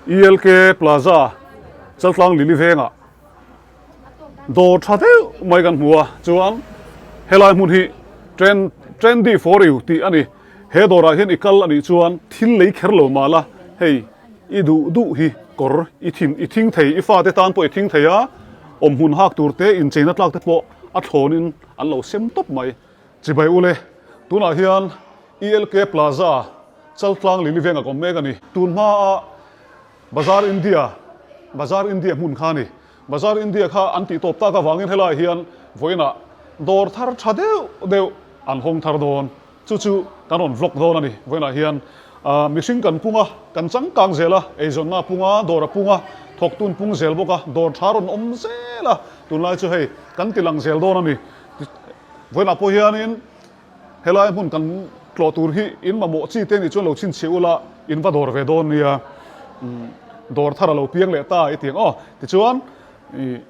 ELK Plaza Chaltlang Lili vengah dawr tha deuh mai kan hmu a, chuan helai hmun hi Trend Trendy for you tih a ni. He dawrah hian i kal a nih chuan thil lei kher lo mah la, hei i duh duh hi kawr i thin i thing thei, i fate tan pawh i thing thei a, awmhmun hak tur te incheina tlak te pawh a thlawnin an lo sem tawp mai. Chibai ule, tunah hian ELK Plaza Chaltlang Lili vengah ka awm mek a ni. Tun hmaa Bazar India, Bazar India hmun kha a ni. Bazar India kha an tih tawp tak avangin helaiah hian vawiinah dawr thar tha deuh deuh an hawng thar dawn. Chu chu kan rawn vlog dawn a ni. Vawiinah hian mihring kan pung a, kan changkang zel a, eizawnna a pung a, dawr a pung a, thawktun pung zel bawk a, dawr tha rawn awm zel a, tunlai chu hei kan ti lang zel dawn a ni. Vawiinah pawh hianin Helai hmun kan tlawh tur hi in mamawh chi te nih chuan lo chhinchhiah ula in va dawr ve dawn nia. Dawr thar a lo piang leh ta i ti ang aw. Tichuan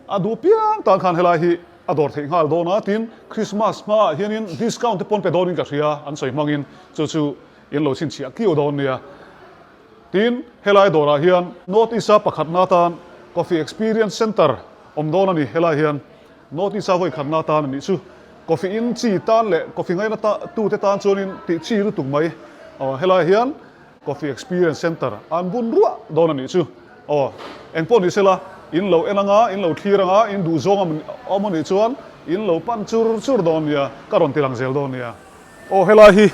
a duh piang tan khan helai hi a dawr theih nghal dawn a, tin Christmas hmaah hianin discount te pawn pe dawnin ka hria an sawi hmangin chu chu in lo chhinchhiah kiu dawn nia. Tin helai dawrah hian North East-a pakhatna atan Coffee Experience Centre awm dawn a ni helai hian. North East-a vawi khatna atan a nih chu. Coffee in chi tan leh coffee ngaina ta tute tan chuanin tih chi lutuk mai. Aw helaiah hian Coffee Experience Centre an bun ruah dawn a nih chu. Aw eng pawh ni sela in lo en anga, in lo thlir anga, in duh zawng awm a nih chuan in lo pan chur chur dawn nia, ka rawn ti lang zel dawn nia. Aw helai hi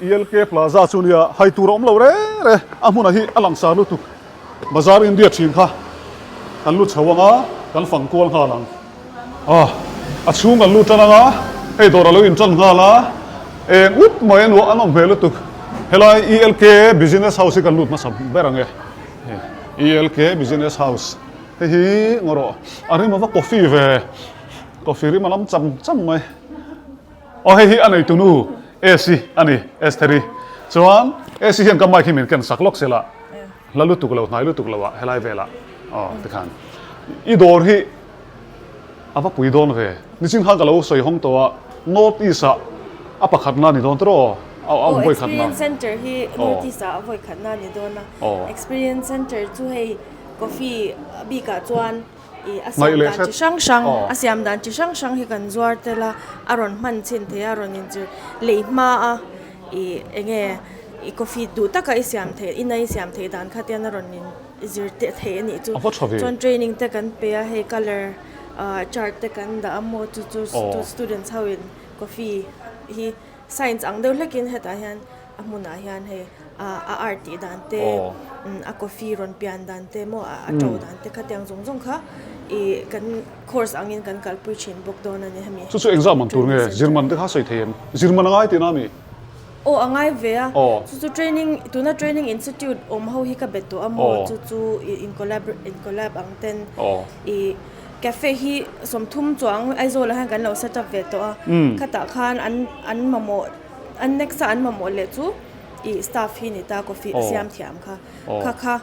ELK Plaza chu nia hai tur a awm lo reng reng a hmunah hi a langsar lutuk Bazar India thin kha kan lut chho anga kan fang kual nghal ang a a chhung kan lut tan anga hei dawr a lo in tan nghal a eng up mai a nuah an awm hmel lutuk helai ELK Business House hi kan lut hmasa ber ang e ELK Business House hei hi ngaw rawh a rim ava coffee ve coffee rim a lam cham cham mai. Aw hei hi a neitu nu Esi a ni, Estheri. Chuan Esi hian ka mic hi min ken sak lawk sela, hla lutuk lo, hnai lutuk lo ah helai velah aw tikhan i dawr hi a va pui dawn ve. Nichin khan ka lo sawi hawng tawh a, North East ah a pakhatna a ni dawn tawh aw, a awm Aw vawi khatna. Experience Centre hi North East ah a vawi khatna a ni dawn a, Experience Centre chu hei coffee bikah chuan I a siam dan chi hrang hrang a siam dan chi hrang hrang hi kan zuar tel a, a rawn hman chhin thei a, a rawn inzir lei hma a i eng nge i coffee duh taka i siam theih ina i siam theih dan kha tian a rawn inzir teh thei a nih chu. Chuan training te kan pe a, hei colour ah chart te kan dah a maw chu chu students ho in coffee hi science ang deuh hlekin hetah hian a hmunah hian hei a art tih dan te a coffee rawn pian dan te maw a to dan te khatiang zawng zawng kha ih kan course angin kan kalpui thin bawk dawn a ni hemi. Chu chu engzah man tur nge zirman te kha sawi thei em? Zirman a ngai tihna a mi? Aw a ngai ve a, chu chu training tuna training institute awm ho hi ka bet tawh a maw chu chu in collab in collab ang ten ih cafe hi 30 chuang Aizawl ah hian kan lo set up ve tawh a khatah khan an an mamawh An next a an mamawh leh chu ih staff hi ni ta coffee a siam thiam kha. Kha kha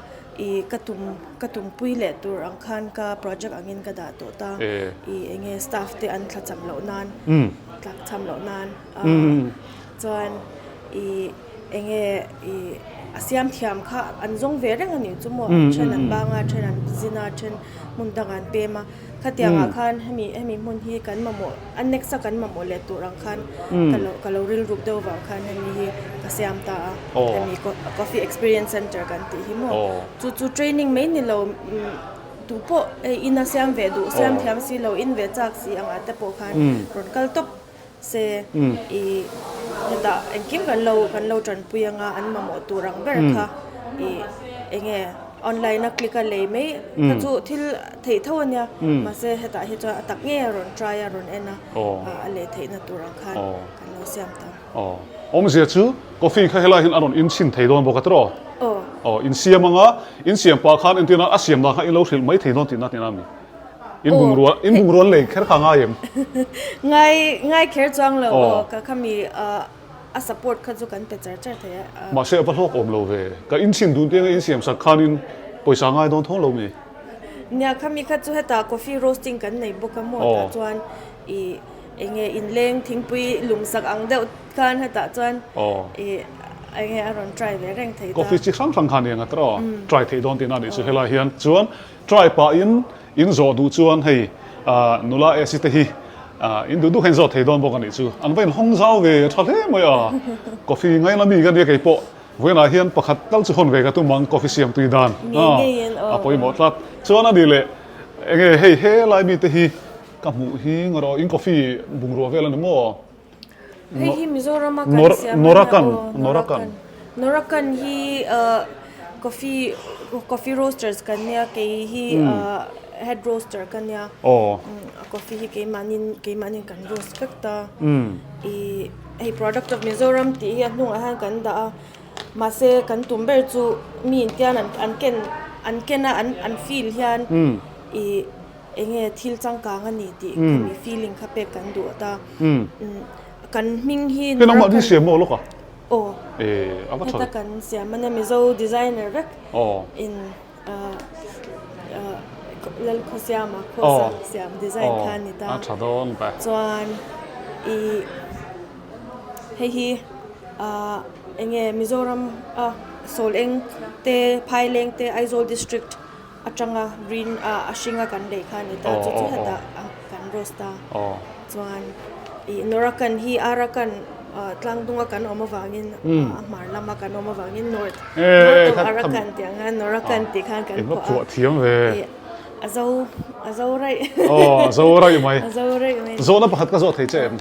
ih ka tum ka tumpui leh tur ang khan ka project angin ka dah tawh ta. Ih eng nge staff te an thla cham loh nan tlak cham loh nan chuan ih eng nge ih a siam thiam kha an zawng ve reng a nih chu maw then an bang a then an zin a then hmun dangah an pem a. Khatiangah khan hemi hemi hmun hi kan mamawh a next a kan mamawh leh tur ang khan ka lo ka lo rilruk deuh vang khan hemi hi ka siam ta a hemi coffee experience center kan tih hi maw chu chu training mai ni lo duh pawh hei ina siam ve duh siam thiam si lo in ve chak si angah te pawh khan rawn kal tawp Se i hetah engkim kan lo kan lo tanpui anga an mamawh tur ang ber kha i enge online a click a lei mai kha chu thil theih tho a nia mahse hetah hi chuan a tak ngei a rawn try a rawn en a a lei theihna tur ang khan kan lo siam ta. Aw awmzia chu coffee kha helai hian a rawn in chhin thei dawn bawk a tiraw? Aw. Aw insiam anga insiam pah khan entirna a siam dan kha in lo hrilh mai thei dawn tihna tihna a ni. In bungrua, in bungrua an lei kher kha ngai em? Ngai, ngai kher chuang lo aw, ka khami a support kha chu kan pe char char thei a. Mahse a va hlawk awm lo ve, ka in chhin dun tianga in siam sak khanin pawisa ngai dawn tho lo mi? Nia, khami kha chu hetah coffee roasting kan nei bawk a maw tah chuan i enge inleng thingpui lum sak ang deuh khan hetah chuan i. Enge a rawn try ve reng thei ta. Coffee chi hrang hrang kha nia nga tawh try theih dawn tihna a nih chu helai hian chuan try pahin in zawh duh chuan hei nula AC te hi in duh duh kha in zawh thei dawn bawk a nih chu an va in hawng zau ve tha hle mai a coffee ngaina mi ka nia kei pawh vawiinah hian pakhat tal chu hawn ve ka tum ang coffee siam tui dan a pawimawh tlat chuan a nih leh enge hei helai mite hi ka hmuh hi ngarawh in coffee bungrua vel a ni maw? Hei hi Mizorama kan siam a nia aw, Norakan. Norakan hi coffee coffee roasters kan nia kei hi head roaster ka nia. Coffee hi keimahnin keimahnin kan roast vek ta. Ih hei product of Mizoram tih hi a hnungah hian kan dah a mahse kan tum ber chu mi intian an ken an ken a an feel hian ih Enge thil changkang a ni tih khami feeling kha pek kan duh ta. Kan hming hi Hei nangmah ni siam maw lawk a? Aw. Eh a va tha. Heta kan siam ania Mizo designer vek in Lalkhawsiama Khawsa siam design kha a ni ta. A tha dawn ve. Chuan i hei hi enge Mizoram a Sawleng te Phaileng te Aizawl district atanga green a a hringa kan lei kha a ni ta chu chu hetah kan roast a chuan ih Norakan hi Arakan tlang dunga kan awm avangin a hmar lama kan awm avangin north north of Arakan tih ang khan Norakan tih khan kan phuah a ih a zo a zo raih a zo raih mai a zo raih mai zawhna pakhat ka zawh thei che em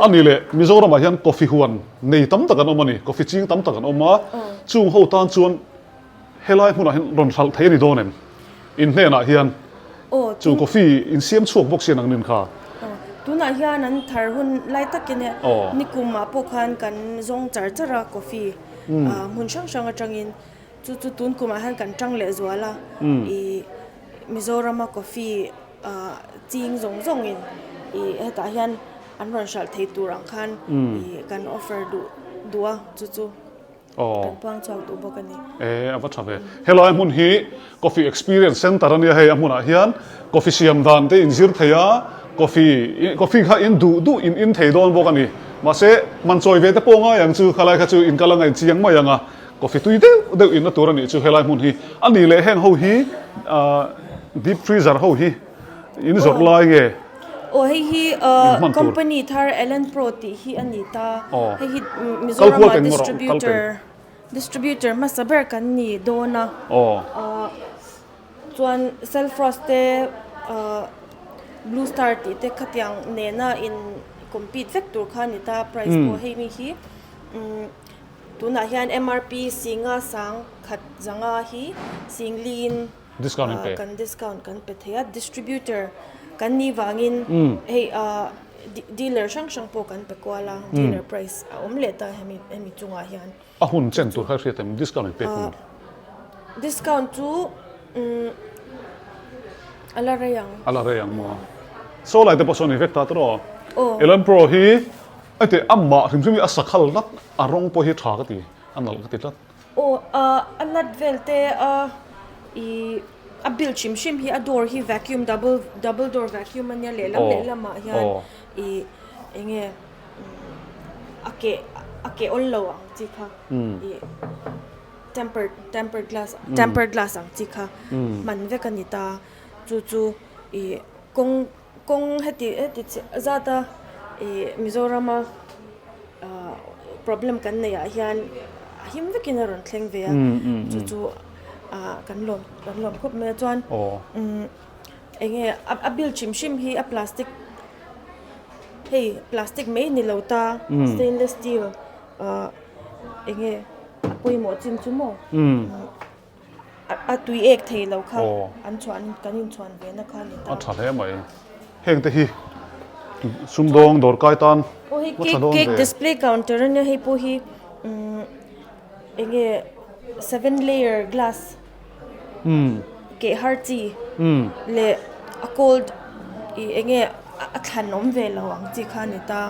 a ni le Mizoramah hian coffee huan nei tam tak an awm a ni coffee ching tam tak an awm a chung ho tan chuan Helai hmunah hian rawn hralh thei a ni dawn em? In hnenah hian chu coffee in siam chhuak bawk si a nangnin kha. Tunah hian an thar hun lai takin e nikumah pawh khan kan zawng char char a coffee hmun hrang hrang atangin chu chu tun kumah hian kan tang leh zual a ih Mizorama coffee ching zawng zawngin ih hetah hian an rawn hralh thei tur ang khan ih kan offer duh duh a chu chu. Kan puang chhuak duh bawk a ni. E, a va tha ve. Helai hmun hi Coffee Experience Centre a nia hei a hmunah hian coffee siam dan te in zir thei a, coffee coffee kha in duh duh in in thei dawn bawk a ni. Mahse, man chawi ve te pawh ngai ang chu khalai kha chu in kal a ngaih chiang mai ang a, coffee tui deuh deuh in na tur a nih chu helai hmun hi. A nih leh heng ho hi deep freezer ho hi in zawrh lai nge? Aw hei hi company thar Ellen Pro tih hi a ni ta. Hei hi Mizoram ah distributor distributor hmasa ber kan ni dawn a. Chuan Celfrost te Blue Star tih te khatiang nena in compete vek tur kha a ni ta price pawh hei mi hi tunah hian MRP singa sang khat zanga hi singliin Discount in pe. Kan discount kan pe thei a, distributor kan nih vangin hei dealer hrang hrang pawh kan pe kual a, dealer price a awm leh ta hemi hemi chungah hian. A hun chen tur kha hriat em discount in pek hun? Discount chu a la rei ang. A la rei ang maw? Saw lai te pawh saw ni vek ta tawh. Elan Pro hi heti amah hrim hrim hi a sakhal tlat, a rawng pawh hi tha ka ti, a nalh ka ti tlat. Aw a nut vel te a ih a build hrim hrim hi a door hi vacuum double double door vacuum a nia lehlam lehlamah hian ih eng nge a keh a keh awl lo ang chi kha ih tempered tempered glass tempered glass ang chi kha hman vek a ni ta chu chu ih kawng kawng heti heti zat a ih Mizorama. Problem kan neih ah hian a him vekin a rawn thleng ve a chu chu kan lawm kan lawm khawp mai a chuan eng nge a build hrim hrim hi a plastic hei plastic mai ni lo ta stainless steel eng nge a pawimawh chin chu maw. A tui ek thei lo kha an chhuan kan inchhuan ve na kha a ni ta. A tha hle mai. Heng te hi sumdawng dawrkai tan a tha dawn ve. Cake display counter a nia hei pawh hi eng nge seven layer glass keh har chi leh a cold ih eng nge a thlan awm ve lo ang chi kha a ni ta.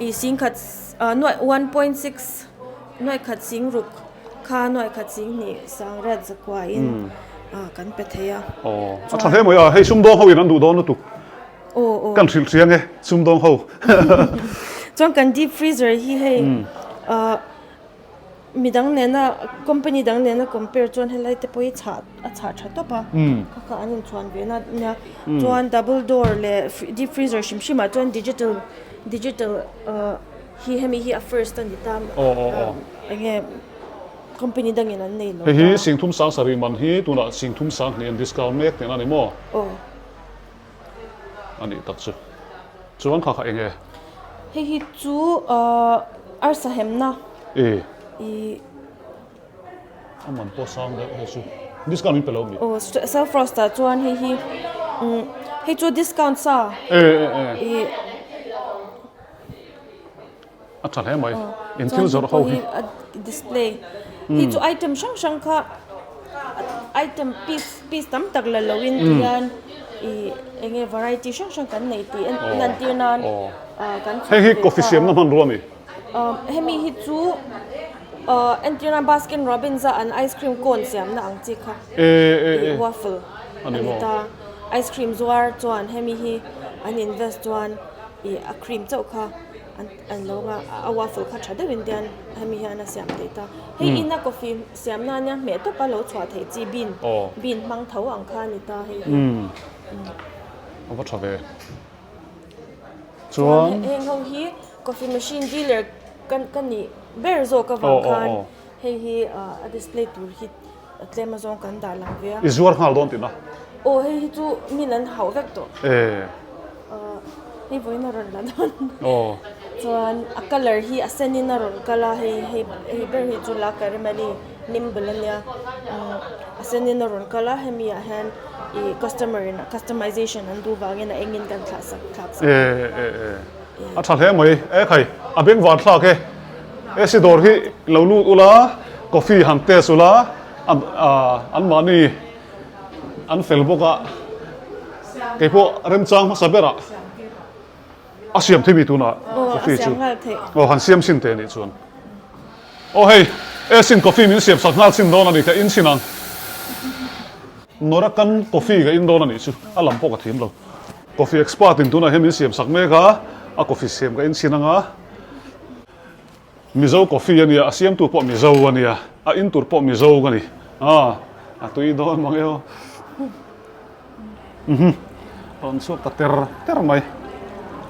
Ih singkhat nuaih one point six nuaih khat singruk. Kha nuaih khat ching hnih sangriat zakua in kan pe thei a. Aw, a tha hle mai a, hei sumdawng ho in an duh dawn lutuk. Aw, aw. Kan hrilh hriang e, sumdawng ho. Chuan kan deep freezer hi hei. Midang nena company dang nena compare chuan helai te pawh hi chhah a chhah tha tawp a kha kha an inchhuan ve na nia chuan double door leh deep freezer hrim hrim ah chuan digital digital ahh hi hemi hi a first a ni ta eng nge company dangin an nei lo ta. Hei hi singthum sang sarih man hi tunah singthum sang hnih an discount mek tihna a ni maw? Aw. A nih tak chu. Chuan kha kha eng e? Hei hi chu ahh arsa hemna. E. I. A man pawh sang deuh hei chu. Discount min pe lo mi? Aw self roast ah chuan hei hi umm hei chu discount sa. E e e. I. A tha hle mai. In thil zawrh ho hi. A display. Hei chu item hrang hrang kha item piece piece tam tak la lo in tihian i eng nge variety hrang hrang kan nei tih en entir nan kan Hei hi coffee siamna hmanrua a ni. Hemi hi chu entir nan Baskin Robbins a an ice cream cone siamna ang chi kha i waffle a ni ta. Ice cream zuar chuan hemi hi an invest chuan i a cream chauh kha. An an lo nga a waffle kha tha deuhin tian hemi hian a siam thei ta. Hei ina coffee siam nan nia hmeh tawpa lo chhuah theih chi bean bean hmang tho ang kha a ni ta hei hi. A va tha ve. Chuan heng ho hi coffee machine dealer ka ka nih ber zawk avang khan hei hi a display tur hi tlem azawng kan dah lang ve a. I zuar nghal dawn tihna? Aw hei hi chu min an hauh vek tawh. E. Hei vawiin a rawn la dawn. Aw. Chuan a colour hi a sen in a rawn kal a hei hei hei ber hi chu la caramel-i nimble a nia. A sen in a rawn kal a hemi ah hian ih customer in customization an duh vangin a engin kan thlah sak thlak sak. E e e. A tha hle mai. E khai a beng van thlak e. AC dawr hi lo lut ula, coffee han test ula, an mahni an fel bawk a, keipawh remchang hmasa berah a siam thei mi tunah coffee chu aw han siam chhin teh nih chuan aw hei AC in coffee min siam sak nghal chhin dawn a ni ka in chhin ang Norakan coffee ka in dawn a nih chu a lam pawh ka thiam lo coffee expert in tunah hian min siam sak mek a a coffee siam ka in chhin ang a. Mizo coffee a nia, a siamtu pawh Mizo a nia, a in tur pawh Mizo ka ni. Aw, a tui dawn mang e aw. Mhm, rawn chhuak ta ter ter mai.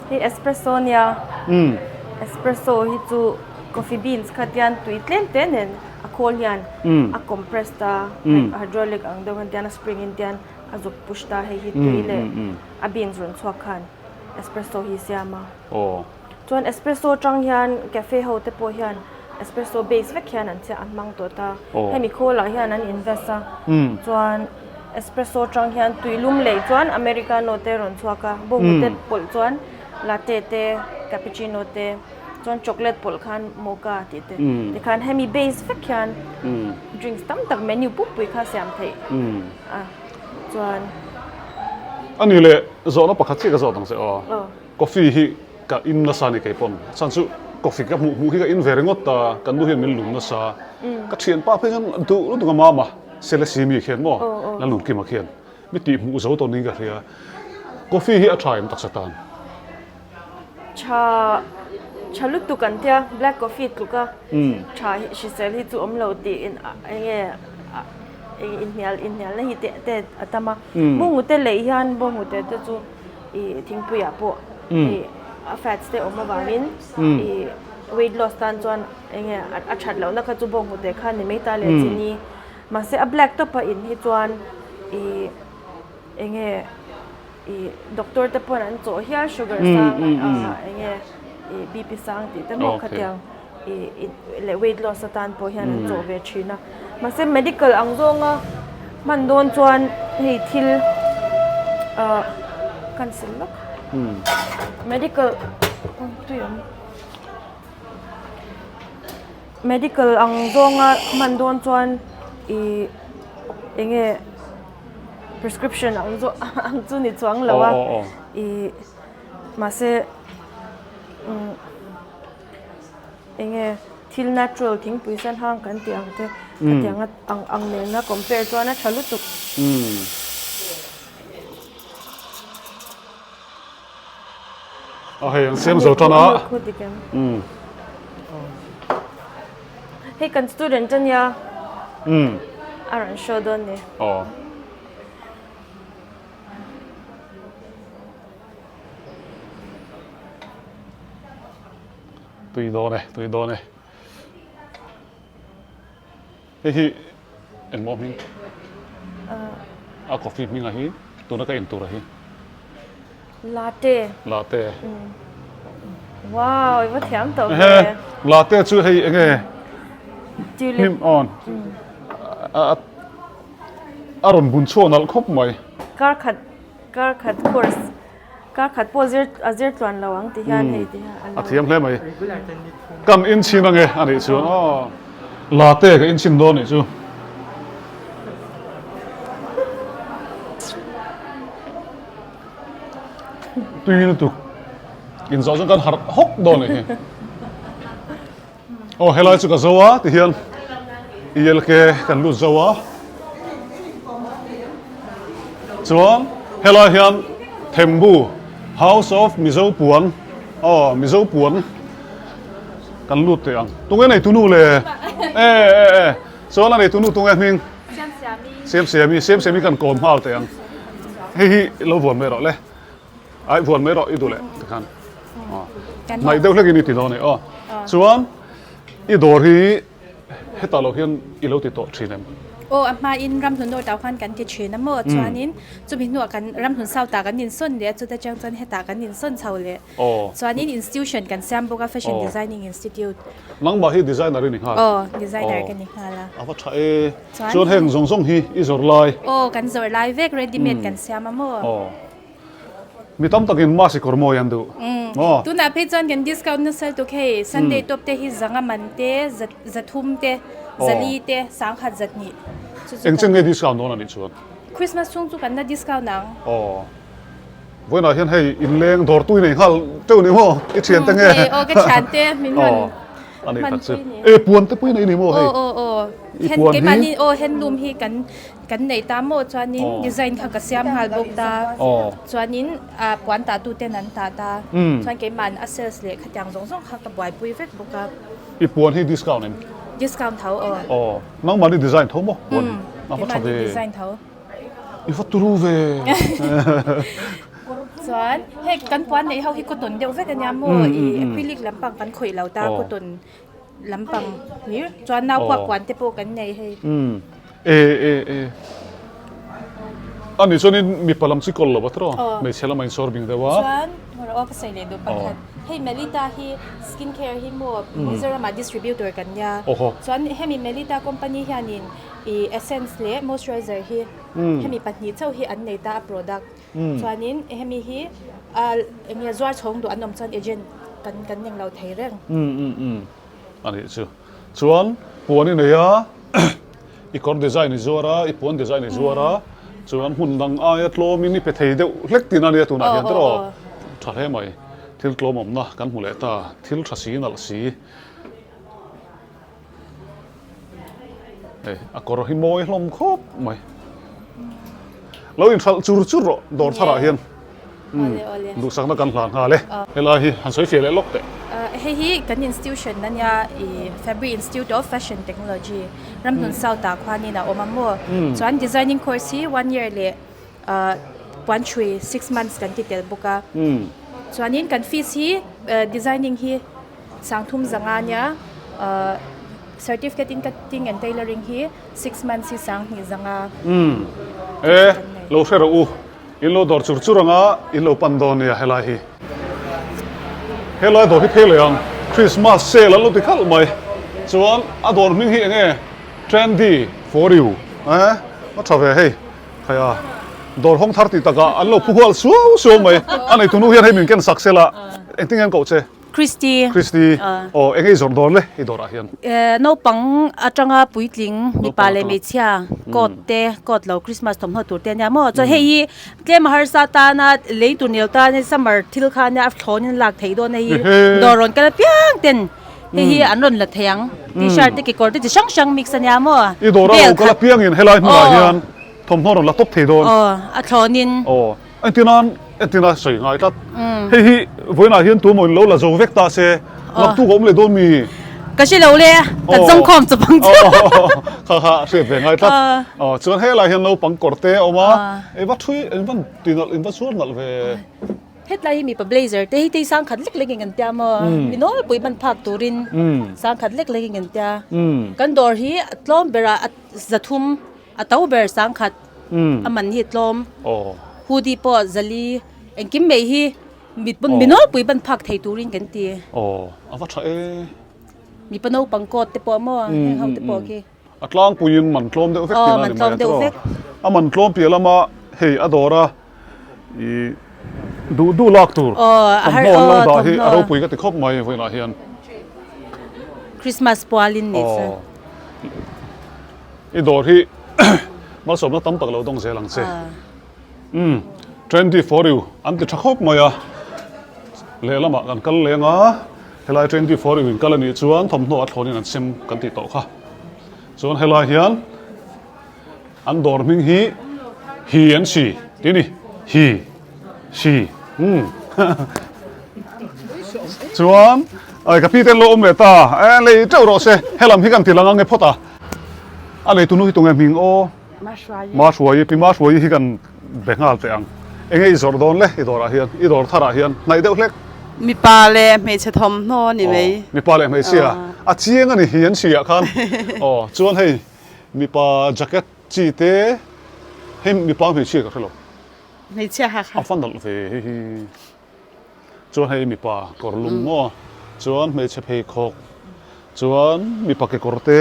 Hei espresso a nia. Umm. Espresso hi chu coffee beans kha tian tui tlem te nen a khawl hian a compress ta, hydraulic ang deuh hian tian a spring in tian a zuk push ta, hei hi tui leh a beans rawn chhuak khan espresso hi siam a. Aw. Chuan espresso atang hian cafe ho te pawh hian espresso base vek hian an chiah an hmang tawh ta. Hemi khawl ah hian an invest a. Chuan espresso atang hian tui lum lei chuan americano te rawn chhuak a. Bawnghnute pawlh chuan latte te cappuccino te chuan chocolate pawlh khan mocha tih te. Tikhan hemi base vek hian drinks tam tak menu pumpui kha siam theih a. Chuan. Ani leh zawhna pakhat chiah ka zawt ang che aw. Coffee hi ka in nasa a ni kei pawn. A chhan chu coffee ka hmuh hmuh hi ka in ve ringawt a, kan nu hian min lum nasa. Ka thianpa phei chuan duh lutuk a mama, Selesih mi khian maw, Lalnunkima khian mi tih hmuh zo tawh niin ka hria. Coffee hi a tha em taksa tan? Tha, tha lutuk an tia, black coffee tluk a tha hi hrisel hi chu awm lo tiin eng nge inhnial inhnialna hi te a tam a. Bawnghnute lei hian bawnghnute te chu I thingpuiah pawh i a fats te awm avangin i weight loss tan chuan eng nge a that lohna kha chu bawnghnute kha ni mai ta leh chini mahse a black tawpa in hi chuan i eng nge i doctor te pawn an chawh hial sugar sang eng nge i BP sang tih te maw khatiang. I leh weight loss atan pawh hian an chawh ve thin a mahse medical ang zawnga hman dawn chuan hei thil ah kan sil lawk medical tui awm medical ang zawnga hman dawn chuan ih eng nge prescription ang zawng ang chu ni chuang lo a ih mahse umm. Enge thil natural thingpui sen hang kan tih ang te khatiang a ang ang nena compare chuan a tha lutuk. A hei an siam zo tan a. Hei kan student ania. Umm. A rawn show dawn ni. Aw. Tui dawn e, tui dawn e. Hei hi engmaw hming? A coffee hming a hi tuna ka in tur a hi. Latte. Latte. Wow, i va thiam tawh ve. Latte chu hei enge? Tulip. Hnim on. A rawn bun chhuak nalh khawp mai. Kar khat kar khat course Kar khat pawh zir a zir tluan lo ang ti hian hei ti hian a lo. A thiam hle mai. Kan inchhin ange a nih chuan aw latte ka inchhin dawn nih chu. Tui lutuk inzawh chuan kan harh hawk dawn nih hi. Aw helai chu ka zo a ti hian ELK kan lut zo a chuan helai hian Thembu House of Mizo Puan aw Mizo Puan kan lut teh ang tunge nei tunu le e e e chuan a nei tunu tunge hming Siamsiami Siamsiami kan kawm nghal teh ang hei hi lo vuan mai rawh le. Ai vuan mai rawh i duh leh tikhan hnaih deuh hlekin i ti dawn a ni aw. Chuan i dawr hi hetah loh hian i lo ti tawh thin em? Aw a hmain ramhlun dawr tah khan kan ti thin a maw chuanin chumi hnuah kan ramhlun south ah kan insawn leh a chuta chang chuan hetah kan insawn chho leh chuanin institution kan siam bawk a fashion designing institute. Nangmah hi designer i ni nghal? Aw designer ka ni nghal a. A va tha e. Chuan heng zawng zawng hi i zawrh lai? Aw kan zawrh lai vek ready made kan siam a maw? Aw. Mi tam takin mask i kawr mawi an duh. Aw. Tunah phei chuan kan discount nasa lutuk hei Sunday top te hi zanga man te, zathum te, zali te, sangkhat zathnih. Eng chen nge discount dawn a nih chuan? Christmas chhung chu kan la discount ang. Aw. Vawiinah hian hei inleng dawrtu i nei nghal teuh ni maw? I thian te nge? Aw ka thian te min rawn A nih tak chu. E puan te pawh i nei ni maw hei? Aw aw aw. I puan hi? Keimahni aw handloom hi kan kan nei ta maw chuanin design kha ka siam nghal bawk ta. Chuanin puan tah tu ten an tah ta. Chuan keimahn a sales leh khatiang zawng zawng kha ka buaipui vek bawk a. I puan hi discount em? Discount tho aw. Aw. Nangmahni design tho maw puan hi? Keimahni design tho. I va turu ve. Chuan hei kan puan neih ho hi cotton deuh vek ania maw i acrylic lampang kan khawih lo ta cotton lampang hlir chuan nau puak puan te pawh kan nei hei. E e e ani chuanin mipa lam chi kawl lo a tawh hmeichhe lama insawr bing deuh a. Chuan aw ka sawi leh duh pakhat hei Melita hi skin care hi maw Mizoramah distributor kan nia chuan hemi Melita company hianin I essence leh moisturizer hi hemi pahnih chauh hi an nei ta a product chuanin hemi hi eng nge zuar chhawng duh an awm chuan agent kan kan eng lo thei reng. A nih chu. Chuan puan i nei a, i kawr design i zuar a, i puan design i zuar a, chuan hmun dang aia tlawmin i pe thei deuh hlek tihna ania tunah hian tiraw? Tha hle mai. Thil tlawm awmna kan hmu leh ta, thil tha si nalh si. Hei a kawr hi mawi hlawm khawp mai. Lo inhralh chur chur rawh dawr tharah hian. Duhsakna kan hlan nghal e. Helai hi han sawi fiah leh lawk teh. Hei hi kan institution ania i Fabri Institute of Fashion Technology Ramhlun South ah khuanin a awm a maw. Chuan designing course hi one year leh puan thui six months kan ti tel bawk a. Chuanin kan fees hi designing hi Sangthum zanga nia certificate in cutting and tailoring hi 6 months hi sanghnih zanga. Umm e lo hre rawh u in lo dawr chur chur anga in lo pan dawn nia helai hi. Helai dawr hi phei leh ang Christmas sale an lo ti khalh mai chuan a dawr hming hi enge trendy for you e a tha ve hei khai a dawr hawng thar tih takah an lo phu hual suau suau mai a nei tunu hian hei min ken sak sela engtin nge an koh che. Christy. Christy. Aw, eng ei zawrh dawn le i dawrah hian? Naupang atanga puitling mipa leh hmeichhia coat te, coat lo Christmas thawmhnaw tur te ania maw? Chuan hei hi tlem a harsa tana lei tur nilo tan summer thil kha ania a thlawn in lak theih dawn a hei hi dawr rawn kal apiang ten hei hi an rawn la thei ang. T-shirt te kekawr te chi hrang hrang mix ania maw? I dawr a lo kal apiang in helai hmunah hian thawmhnaw rawn la tawp thei dawn. Aw, a thlawn in. Aw. Engtinan entina sawi ngai tlat. Hei hi vawiinah hian tuemaw in lo la zo vek ta se, naktuk a awm leh dawn mi? Ka hre lo le, kan zawng khawm chawp ang chu. Kha kha hriat ve ngai tlat. Chuan helai hian naupang kawr te a awm a, i va thui, in va ti nalh, in va chhuar nalh ve. Hetlai hi mipa blazer te hi tei sangkhat lek lek in kan tia maw? Mi nawlpui hman phak turin sangkhat lek lek in kan tia. Kan dawr hi a tlawm berah a zathum a to ber sangkhat a man hi a tlawm. Hoodie pawh zali engkim mai hi mi nawlpui hman phak thei turin kan ti. A va tha e. Mipa naupang coat te pawh maw heng ho te pawh khi. A tlangpuiin man tlawm deuh vek tihna a ni mai a tawh. A man tlawm piah lama hei a dawr a i duh duh lak tur thawmhnaw an lo dah hi a ropui ka ti khawp mai vawiinah hian. Christmas pualin ni chu. I dawr hi malsawmna tam tak lo dawng zel ang che. Umm trendy for you an ti tha khawp mai a, lehlamah kan kal leng a, helai trendy for you in kal a nih chuan thawmhnaw a thlawnin an sem kan tih tawh kha. Chuan helai hian an dawr hming hi hi an si tih a ni, hi si umm chuan ai ka pi te an lo awm leh ta, e lei teuh rawh se helam hi kan ti lang ang e phawt a, a leitu nu hi tunge hming aw. Mahruaii, Pi Mahruaii hi kan be nghal teh ang. Enge i zawrh dawn le i dawrah hian, i dawr tharah hian hnaih deuh hlek. Mipa leh hmeichhe thawmhnaw a ni mai. Aw, mipa leh hmeichhia a chiang a ni hi an si ah khan. Aw, chuan hei mipa jacket chi te, hei mipa hmeichhia ka hre lo. Hmeichhia ha kha. A va nalh ve hei hi. Chuan hei mipa kawr lum maw, chuan hmeichhe pheikhawk, chuan mipa kekawr te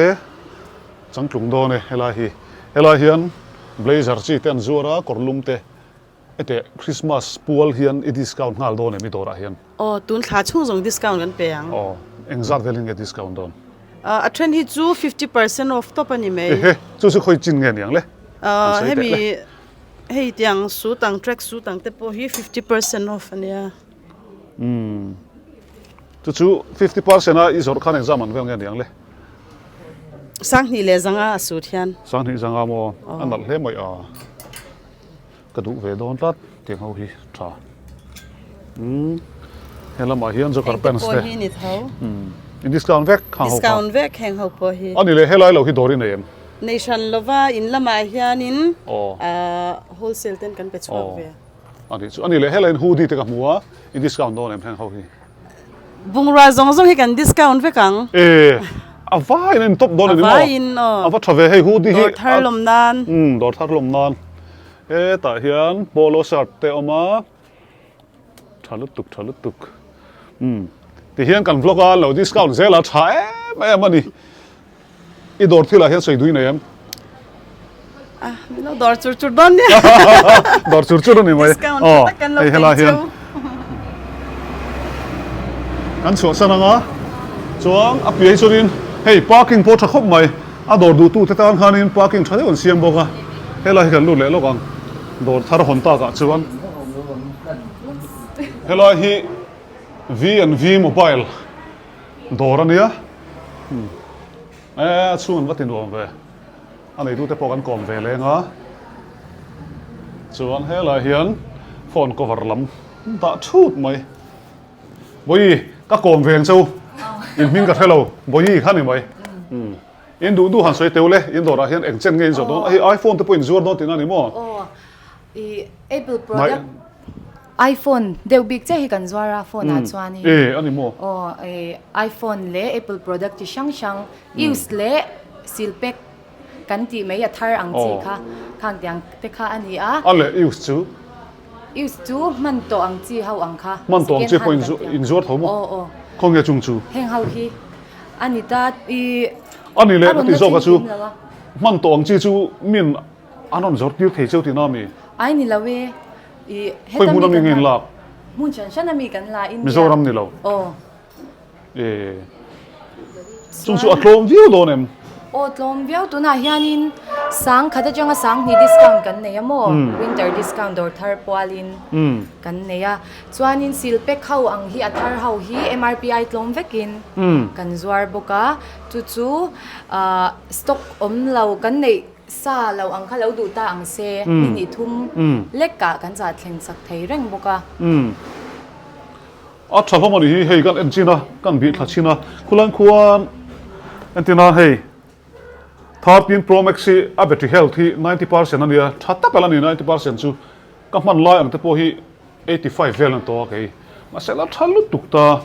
changtlung dawn e helai hi. Helai hian blazer chi te an zuar a, kawr lum te. Hete Christmas pual hian i discount nghal dawn em i dawrah hian? Aw, tun thla chhung zawng discount kan pe ang. Aw, engzat velin nge discount dawn? A then hi chu 50% off tawp a ni mai. Ehe, chu chu khawi chin nge niang le? An sawi teh le. Hei tiang suit ang track suit ang te pawh hi 50% off a nia. Umm. Chu chu 50% a i zawrh khan exam an vel nge niang le? Sanghnih leh zanga a suit hian. Sanghnih zanga maw? A nalh hle mai a. Ka duh ve dawn tlat tiang ho hi tha. Umm. He lamah hian joker pants te. Heng te pawh hi ni tho. Umm. In discount vek hang ho kha. Discount vek heng ho pawh hi. A ni le helai lo hi dawr i nei em? Nei hran lova in lamah hianin wholesale ten kan pe chhuak ve. A nih chu a ni le helai in hoodie te ka hmu a in discount dawn em heng ho hi. Bungrua zawng zawng hi kan discount vek ang. E a vaiin a in top dawn a ni maw? A vaiin aw. A va tha ve hei hoodie hi. Dawr thar lawm nan. Umm dawr thar lawm nan. Hetah hian polo shirt te a awm a. Tha lutuk tha lutuk. Umm tihian kan vlog a lo discount zel a tha em em a ni. I dawr thilah hian sawi dui nei em? Ah min lo dawr chur chur dawn nia. Dawr chur chur a ni mai. Discount tha tak kan lo pek cheu. Kan chhuahsan anga chuan a piai chuanin hei parking pawh tha khawp mai. A dawr duhtu te tan khanin parking tha deuh an siam bawk a, helai hi kan lut leh lawk ang, dawr thar hawn takah chuan helai hi V and V mobile dawr a nia, e a chhung an va ti nuam ve, a neitu te pawh kan kawm ve leng a, chuan helai hian phone cover lam dah thut mai. Bawihi, ka kawm ve ang che u. In hming ka hre lo. Bawihi kha ni mai. In duh duh han sawi teu le, in dawrah hian eng chen nge in zawrh dawn? Hei iPhone te pawh in zuar dawn tihna a ni maw? Aw, i Apple product iPhone deuh bik chiah hi kan zuar a phone ah chuan in. E, a ni maw? Aw, i iPhone leh Apple product chi hrang hrang use leh seal pack kan tih mai a thar ang chi kha khang tiang te kha a ni a. A leh use chu? Use chu hman tawh ang chi ho ang kha. Hman tawh ang chi pawh in zuar tho maw? Aw aw. Khawnge chung chu? Heng ho hi a ni ta i. A ni leh ka ti zawk a chu hman tawh ang chi chu min an rawn zawrh tir thei cheu tihna a mi? Ai ni lo e. I heta mi kan la. Lak? Hmun hran hran a mi kan la India. Mizoram ni lo. Aw. E chung chu a tlawm viau dawn em? Aw tlawm viau tunah hianin sang khat atanga sang hnih discount kan nei a maw winter discount dawr thar pualin kan nei a chuanin sil pack ho ang hi a thar ho hi MRP ai tlawm vekin kan zuar bawk a chu chu ah stock awm lo kan neih sa lo ang kha lo duh ta ang se ni hnih thum lekah kan zah thleng sak thei reng bawk a. A tha hlawm a nih hi, hei kan en chin a, kan bih thla chin a, khulai khuan Entirna hei 13 Pro Max hi a battery health hi 90% a nia, tha tak a la ni 90% chu ka hman lai ang te pawh hi 85 vel a ni tawh a kei. Mahse la tha lutuk ta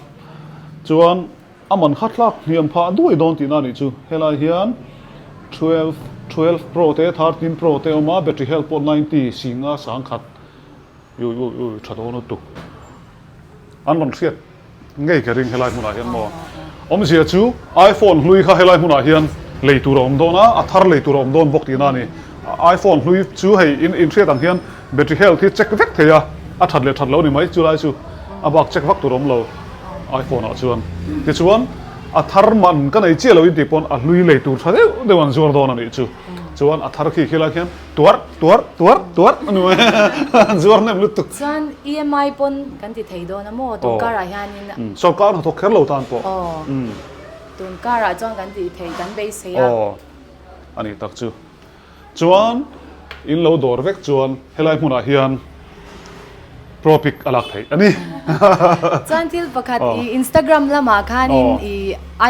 chuan a man kha tlak hniam phah duai dawn tihna a nih chu. Helai hian 12 12 Pro te 13 Pro te a awm a, battery health pawh 90 singa sangkhat Ui ui ui tha dawn lutuk. An rawn hriat ngei ka ring helai hmunah hian maw. Awmzia chu iPhone hlui kha helai hmunah hian lei tur a awm dawn a, a thar lei tur a awm dawn bawk tihna a ni. iPhone hlui chu hei in inhriat ang hian battery health hi check vek thei a, a that leh that lo a ni mai chulai chu a bak check vak tur a awm lo iPhone ah chuan. Tichuan a thar man ka nei chiah lo in tih pawn a hlui lei tur tha deuh deuh an zuar dawn a nih chu. Chuan a thar khi khilai khian Tuar tuar tuar tuar a ni mai a zuar hnem lutuk. Chuan EMI pawn kan ti thei dawn a maw tun karah hianin. Sawrkar hnathawk kher lo tan pawh. Aw tun karah chuan kan ti thei kan beisei a. Aw a nih tak chu. Chuan in lo dawr vek chuan helai hmunah hian pro pic a lak theih a ni. Chuan thil pakhat i Instagram lamah khanin i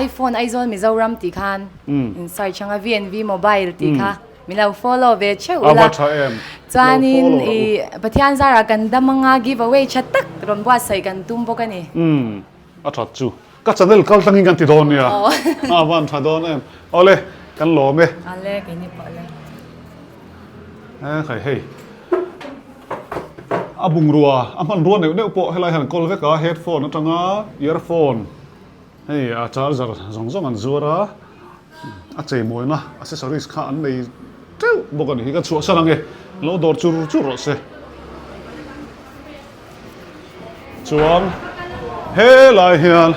iPhone Aizawl Mizoram tih khan in search ang a VNV mobile tih kha. Min lo follow ve theuh ula. A va tha em. Chuanin i Pathian zarah kan dam anga give away tha tak rawn buatsaih kan tum bawk a ni. Umm a that chu. Ka channel kal tlangin kan ti dawn nia. A van tha dawn em. Awle kan lawm e. Awle keini pawh le. E khai hei. A bungrua a hmanrua neuh neuh pawh helai hian an kawl vek a headphone atanga earphone. Hei a charger zawng zawng an zuar a, a cheimawina accessories kha an nei teuh bawk a ni hi ka chhuahsan ang e, lo dawr chur chur rawh se. Chuan helai hian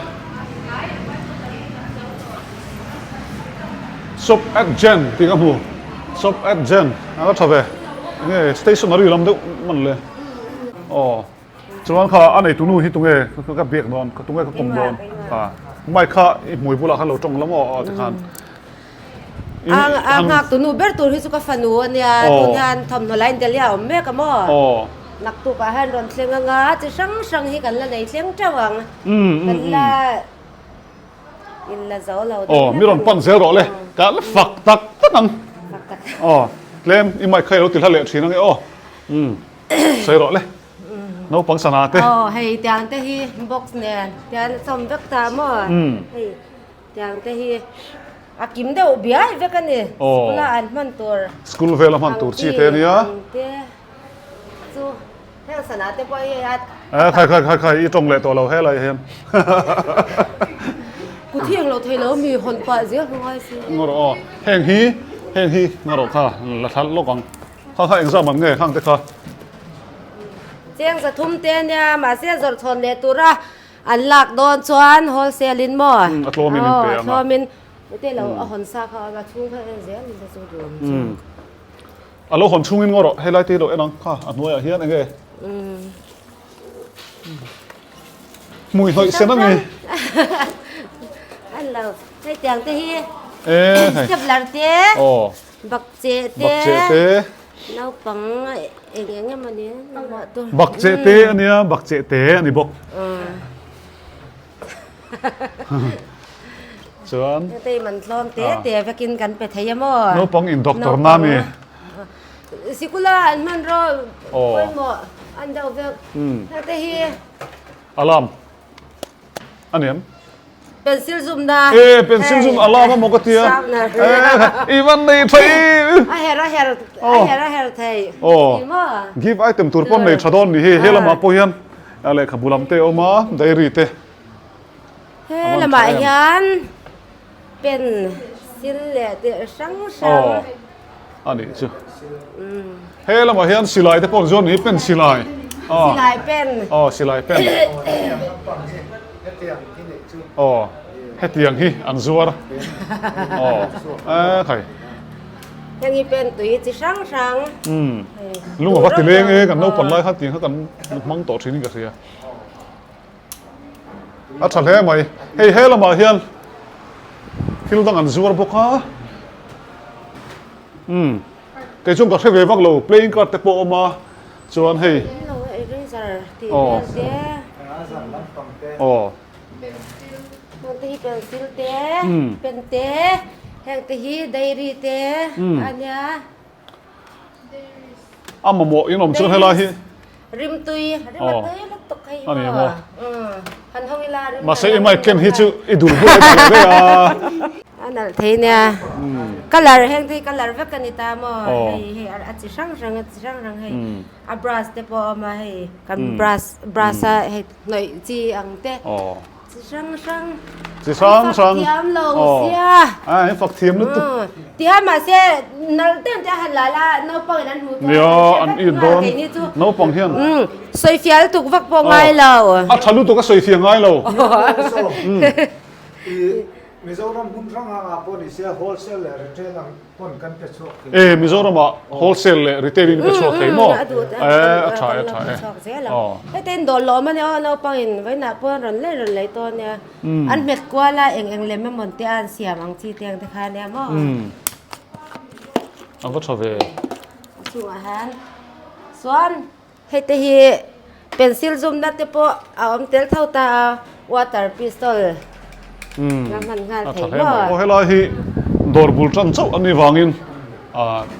shop at Jen tih ka hmu, shop at Jen a la tha ve, enge stationery lam deuh man le aw. Chuan kha a neitu nu hi tunge ka biak dawn, tunge ka kawm dawn a mic kha i hmui bulah khan lo tawng la maw aw tikhan. A nghak tu nu ber tur hi chu ka fanu a nia tun hian thawmhnaw la in Delhi ah a awm mek a maw naktuk ah hian rawn thleng anga chi hrang hrang hi kan la nei thleng teuh ang kan la in la zo lo deuh. Aw mi rawn pan zel rawh le ka la fak tak tak ang aw tlem i mic kha i lo ti hla leh thin ange aw sawi rawh le. Naupang sana te. Aw hei tiang te hi box nen tiang sawm vek ta maw hei tiang te hi a kim deuh biai vek a ni school a an hman tur school vel a hman tur chi te ania te chu heng sana te pawh hi a eh khai khai khai khai i tawng leh tawh lo helai hian kut hi englo thei lo mi hawn pah zel hmu ngai si ngaw rawh aw heng hi heng hi ngaw rawh kha la thal lawk ang Kha kha engzam an nge khang te kha? Cheng zathum te ania mahse zawrh chhawn leh tura an lak dawn chuan wholesale in maw? A tlawmin in pe ang a. A tlawmin te lo a hawn sa kha a chhung kha en zel in te chu duh ang chu. A lo hawn chhungin ngaw rawh helai te hi lo en ang kha a hnuaiah hian enge? Hmui hnawih sen a ni. An lo hei tiang te hi stepler te. Bakcheh te. Bakcheh te. Naupang eng eng emaw ni a tur. Bakcheh te a nia, bakcheh te a ni bawk. Chuan. Hei man tlawm te te vekin kan pe thei a maw. Naupang in doctor na mi. Sikula an hman rawh pawimawh an deuh vek. Hei te hi. Alarm. A ni em? Pencil zum na. E pencil zum alarm a maw ka tia. E i van nei tha i. A her a her a her a her thei. Aw. Give item tur pawn nei tha dawn ni hi he lamah pawh hian a lehkhabu lam te a awm a diary te. He lamah hian pen sil leh te hrang hrang. A nih chu. He lamah hian silai te pawh zuan ni pen silai. Silai pen. Aw silai pen. Aw hetiang hi an zuar. Aw e khai. Heng hi pen tui chi hrang hrang. Umm lung a va ti leng e kan naupang lai kha tiang kha kan hmang tawh thin in ka hria. A tha hle mai. Hei he lamah hian thil dang an zuar bawk a. Umm kei chuan ka hre ve vak lo playing card te pawh a awm a chuan hei aw aw. Heng te hi pencil te, pen te, heng te hi diary te a nia. A mamawh in awm chuan helai hi. Rimtui, rim a tui lutuk hei hi maw. Han hawng ila rim. Mahse i mic ken hi chu i dul buai ta lo vek a. A nalh thei nia. Colour heng te hi colour vek a ni ta maw. Hei hei a chi hrang hrang a chi hrang hrang hei. A brush te pawh a awm a hei kan brush brush a hei hnawih chi ang te. Chi hrang hrang. Chi hrang hrang. An fak thiam lo sia. A an fak thiam lutuk. Tiha mahse nalh deuh te a han la la naupang in an hmuh chuan Nia an it dawn naupang hian. Sawi fiah lutuk vak pawh ngai lo. A tha lutuk a sawi fiah ngai lo. Mizoram hmun hrang hrangah pawh ni se wholesale leh retail ang pawn kan pe chhuak thei. E Mizoram ah wholesale leh retail in pe chhuak thei maw? E a tha e a tha e. Aw. Heta in dawh lawm ania aw naupang in vawiinah pawh an rawn lei rawn lei tawh ania. An hmet kual a eng eng lem emawn te a an siam ang chi te ang te kha ania maw? A va tha ve. A chungah hian chuan Hei te hi pencil zumna te pawh a awm tel tho ta a, water pistol la hman nghal thei maw? Aw helai hi dawr bul tan chauh an nih vangin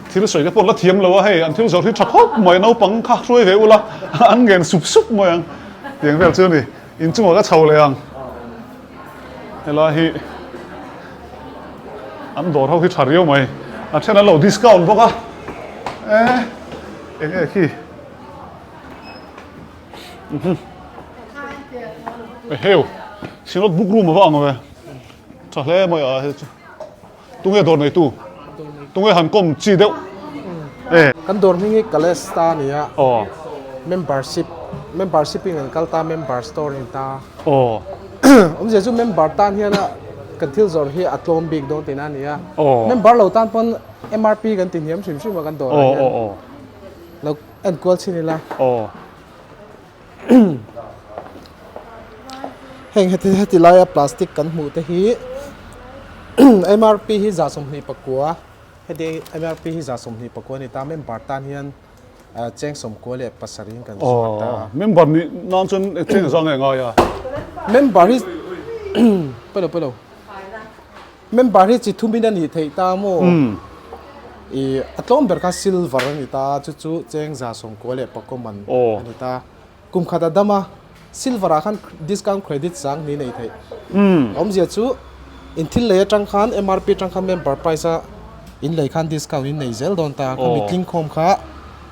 thil sawi te pawh an la thiam lo a, hei an thil zawrh hi tha khawp mai naupang kha hruai ve ula an ngen sup sup mai ang tiang vel chu a ni, inchungah ka chho leh ang helai hi an dawr ho hi tha riau mai, a then an lo discount bawk a e. Eng nge khi? Eheu, Synod book room a va ang ve. Tha hle mai a hei chu. Tunge dawr neitu? Tunge han kawm chi deuh? E. Kan dawr hming hi Kalesta a ni a. Aw. Membership, membership in kan kal ta, member store a ni ta. Aw. Awmzia chu member tan hian a kan thil zawrh hi a tlawm bik dawn tihna a ni a. Aw. Member lo tan pawn MRP kan ti hniam hrim hrim a kan dawrah hian lo en kual chhin ila. Heng heti heti laia plastic kan hmuh te hi MRP hi 28 heti MRP hi 28 a ni ta member tan hian cheng 97 in kan zuar ta. Member nih nan chuan cheng zang nge ngai a? Member hi pawilo pawilo. Member hi chi thumin a nih theih ta maw? I a tlawm ber kha silver a ni ta, chu chu cheng 94 man a ni ta. Kum khat a dam a, silver ah khan discount credit sang ni nei theih. Awmzia chu in thil lei atang khan MRP atang khan member price a in lei khan discount in nei zel dawn ta, khami tling khawm kha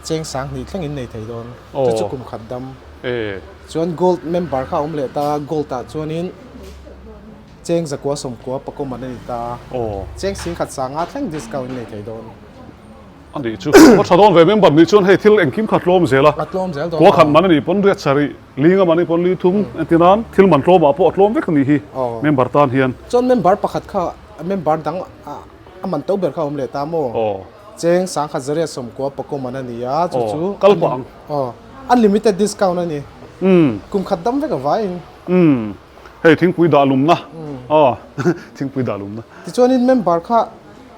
cheng 2000 thleng in nei thei dawn, chu chu kum khat dam. Chuan gold member kha a awm leh ta, gold ah chuanin. Cheng 190 pakawm an a ni ta. Aw. Cheng 10,500 thleng discount in nei thei dawn. A nih chu. Va tha dawn ve member nih chuan hei thil engkim kha tlawm zel a. A tlawm zel dawn. Kua khat man a nih pawn riat sarih, ling a man a nih pawn li thum entir nan thil man tlawmah pawh a tlawm vek a nih hi member tan hian. Chuan member pakhat kha member dang a man to ber kha a awm leh ta maw? Aw. Cheng 1190 pakawm an a ni a chu chu. Kal pah ang. Aw. Unlimited discount a ni. Kum khat dam vek a vaiin. Hei thingpui dah lumna aw thingpui dah lumna. Tichuanin member kha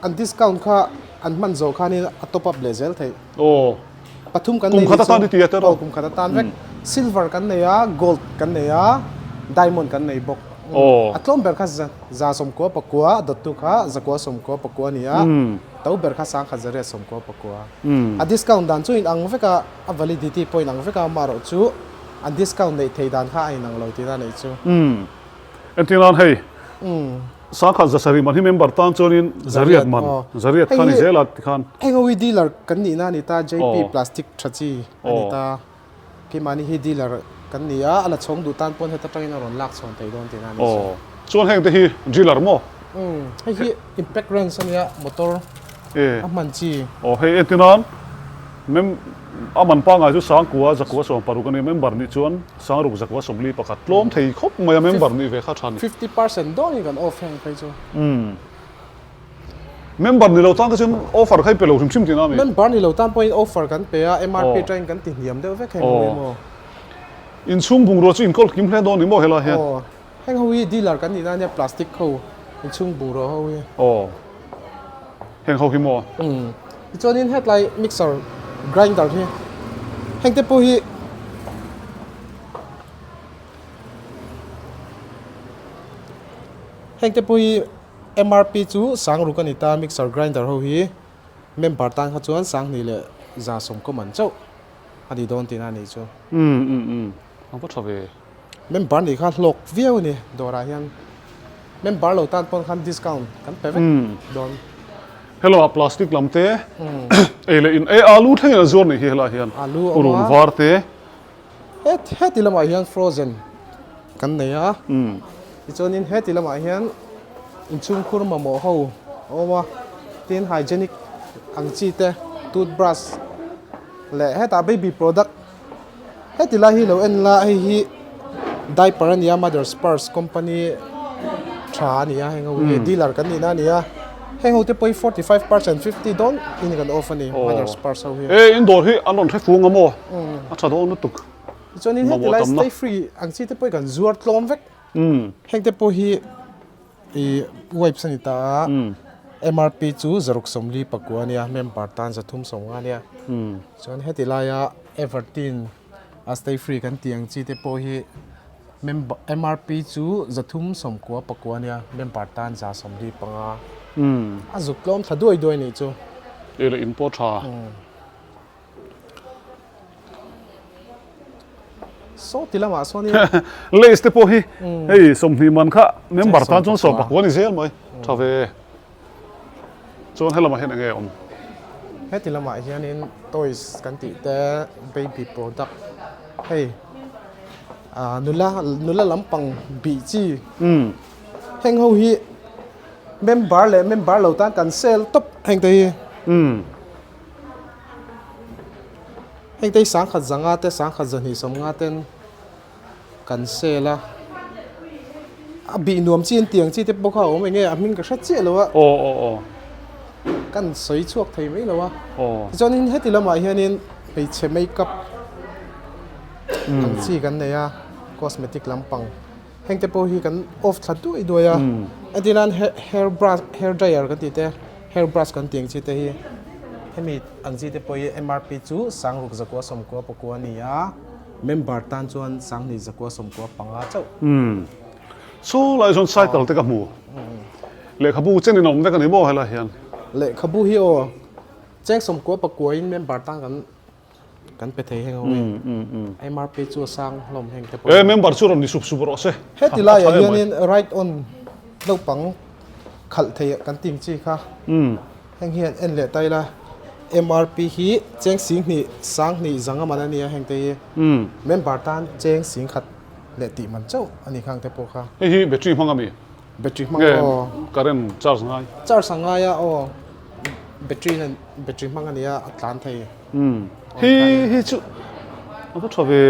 an discount kha an hman zawh khanin a top up leh zel theih. Aw. Pathum kan nei Kum khat atan i ti a tiraw? Aw kum khat atan vek. Silver kan nei a, gold kan nei a, diamond kan nei bawk. Aw. A tlawm ber kha 199 a dawttu kha 199 a ni a, to ber kha 1199. A discount dan chu inang vek a, a validity pawh inang vek a, amaherawhchu An discount neih thei dan kha a inang lo tihna neih chu. Umm. Entir nan hei 1700 man hi member tan chuanin zariat man, zariat kha ni zel a tikhan. Heng ho hi dealer kan nihna a ni ta, JP plastic tha chi a ni ta. Keimahni hi dealer kan ni a, a la chhawng duh tan pawn heta tangin a rawn lak chhawn thei dawn tihna a ni chu. Chuan heng te hi dealer maw? Umm. Hei hi impact wrench a nia, motor a hman chi. Aw hei entir nan Mem a man pangai chu 9,000 160 a ni a, member nih chuan 6,141 tlawm thei khawp mai a, member nih ve kha tha a ni. 50% dawnin kan off heng phei chu. Umm. Member ni lo tan kha chuan offer kha i pe lo hrim hrim tihna a mi? Member ni lo tan pawhin offer kan pe a, MRP atangin kan ti hniam deuh vek heng ho hi maw? Inchhung bungrua chu inkawl kim hle dawn ni maw helai hian? Aw. Heng ho hi dealer kan nih na ania plastic ho inchhung bungrua ho hi. Aw. Heng ho hi maw? Umm. Tichuanin hetlai mixer grinder hi heng te pawh hi Heng te pawh hi MRP chu sangruk a ni ta mixer grinder ho hi member tan kha chuan sanghnih leh 110 man chauh a ni dawn tihna a nih chu. Umm umm umm a va tha ve. Member nih kha hlawk viau a ni dawrah hian member lo tan pawn khan discount kan pe vek dawn. Hello ah plastic lam te ei leh in e alu thlengin an zuar nih hi helaiah hian purun var te. Heti lamah hian frozen kan nei a tichuanin heti lamah hian inchhungkhur mamawh ho a awm a tin hygienic ang chi te toothbrush leh hetah baby product Heti lai hi lo en la hei hi diaper a ni a mother's purse company tha a ni a heng ho hi dealer kan nihna a ni a heng ho te pawh hi 45 percent 50 dawn in kan off a ni mother's purse ho hi. E in dawr hi an rawn hre fung a maw a tha dawn lutuk Tichuanin heti lai stay free ang chi te pawh hi kan zuar tlawm vek heng te pawh hi Ih wipes a ni ta a, MRP chu zaruk 40 pakua a nia, member tan 350 a nia. Chuan heti laia Everteen a stay free kan tih ang chi te pawh hi member MRP chu 390 pakua a nia, member tan 145. A zuk tlawm thla duai duai a nih chu. Ei leh in pawh tha. Saw ti lamah sawn in. Lace te pawh hi hei 20 man kha member tan chuan 14 a ni zel mai tha ve. Chuan helamah hian enge awm? Heti lamah hianin toys kan tih te baby product hei ah nula nula lampang bih chi heng ho hi member leh member lo tan kan sale tawp heng te hi. Heng te hi sangkhat zanga te sangkhat zahnih sawmnga ten kan sale a a bih nuam chi an tiang chi te pawh kha a awm enge a hming ka hre chiah lo a aw aw aw kan sawi chhuak thei mai lo a aw tichuanin heti lamah hianin hmeichhe makeup ang chi kan nei a cosmetic lampang heng te pawh hi kan off thla duai duai a entir nan hair brush hair dryer kan tih te hair brush kan tih ang chi te hi hemi ang chi te pawh hi MRP chu sangruk zakua sawmkua pakua a ni a member tan chuan sanghnih zakua sawmkua panga chauh. Umm saw lai chuan cycle te ka hmu lehkhabu chenin a awm vek a ni maw helaiah hian. Lehkhabu hi aw cheng sawmkua pakua in member tan kan Kan pe thei heng ho hi. MRP chu a sang hlawm heng te pawh. E member chu rawn ni sup sup rawh se. Heti laiah hianin right on naupang khalh thei kan ting chi kha. Heng hian en leh ta ila MRP hi cheng 10 sang hnih zanga man a nia heng te hi. Member tan cheng 10 leh tih man chauh a ni khang te pawh kha. Hei hi battery hmang a mi? Battery hmang aw. Current charge ngai? Charge a ngai a aw. Battery nen battery hmang a nia a tlan thei. Umm hi hi chu a va tha ve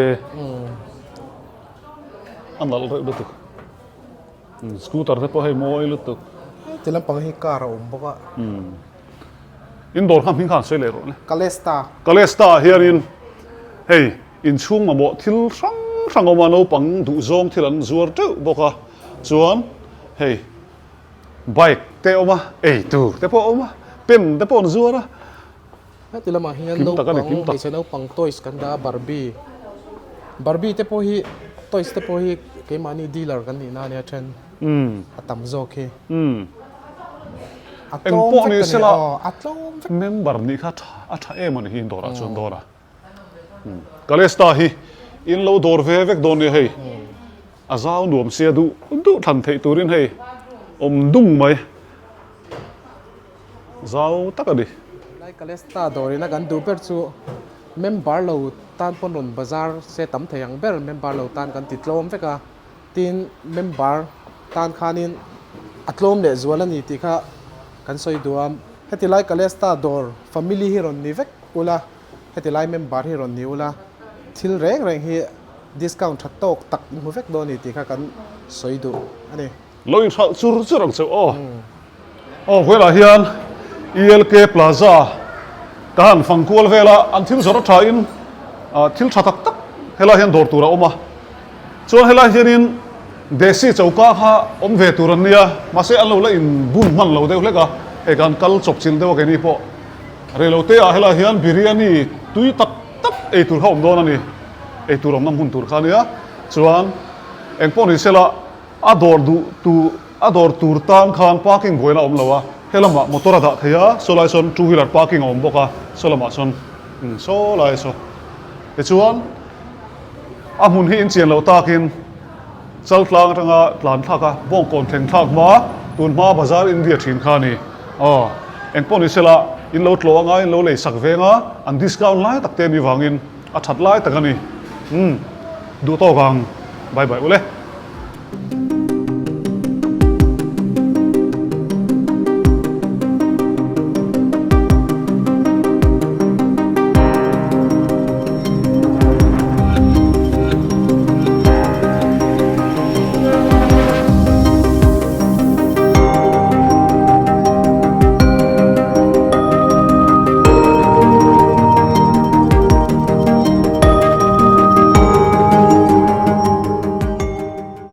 a nalh reuh lutuk scooter te pawh hei mawi lutuk ti lampang hi car a awm bawk a umm in dawr kha hming khan sawi leh rawh le Kalesta Kalesta ah hianin hei inchhung mamawh thil hrang hrang a awm a naupang duhzawng thil an zuar teuh bawk a chuan hei bike te a awm a ei tur te pawh a awm a pen te pawh an zuar a. Heti lamah hian naupang hmeichhe naupang toys kan dah a Barbie Barbie te pawh hi toys te pawh hi keimahni dealer kan nihna ania then a tam zawk hi a tlawm vek a ni aw a tlawm vek member nih kha a tha em a ni hi dawrah chuan dawr a Kalesta hi in lo dawr ve vek dawn nia hei a zau nuam sia duh duh thlan theih turin hei awm dung mai. Zau tak a ni. Lai Kalesta dawrina kan duh ber chu member lo tan pawn rawn bazar se tam thei ang ber member lo tan kan ti tlawm vek a, tin member tan khanin a tlawm leh zual a ni tih kha kan sawi duh a. Heti lai Kalesta dawr family hi rawn ni vek ula, heti lai member hi rawn ni ula, thil reng reng hi discount tha tawk tak in hmu vek dawn a ni tih kha kan sawi duh a ni. Lo inhralh chur chur ang cheu aw. Aw velah hian ELK Plaza ka han fang kual vel a, an thil zawrh a tha in thil tha tak tak helai hian dawr tur a awm a. Chuan helai hianin Desi choka kha awm ve tur an nia, mahse an lo la in bun hman lo deuh hlek a, hei kan kal chawp chilh deuh a keini pawh. Reilote ah helai hian biryani tui tak tak ei tur kha awm dawn a ni, ei tur awmna hmun tur kha a nia. Chuan engpawh ni sela. A dawr duh tu. A dawr tur tan khan parking buaina a awm lo a, he lamah motor a dah thei a, saw lai sawn two wheeler parking a awm bawk a, saw lamah sawn umm saw lai saw. Tichuan a hmun hi inchian loh takin Chaltlang atanga tlan thlak a, Bawngkawn thleng thlak hma, tun hma Bazar India thin kha a ni. Aw, engpawh ni sela, in lo tlawh anga in lo lei sak veng a, an discount lai tak te a nih vangin a that lai tak a ni. Umm, duh tawk ang. Bye bye ule.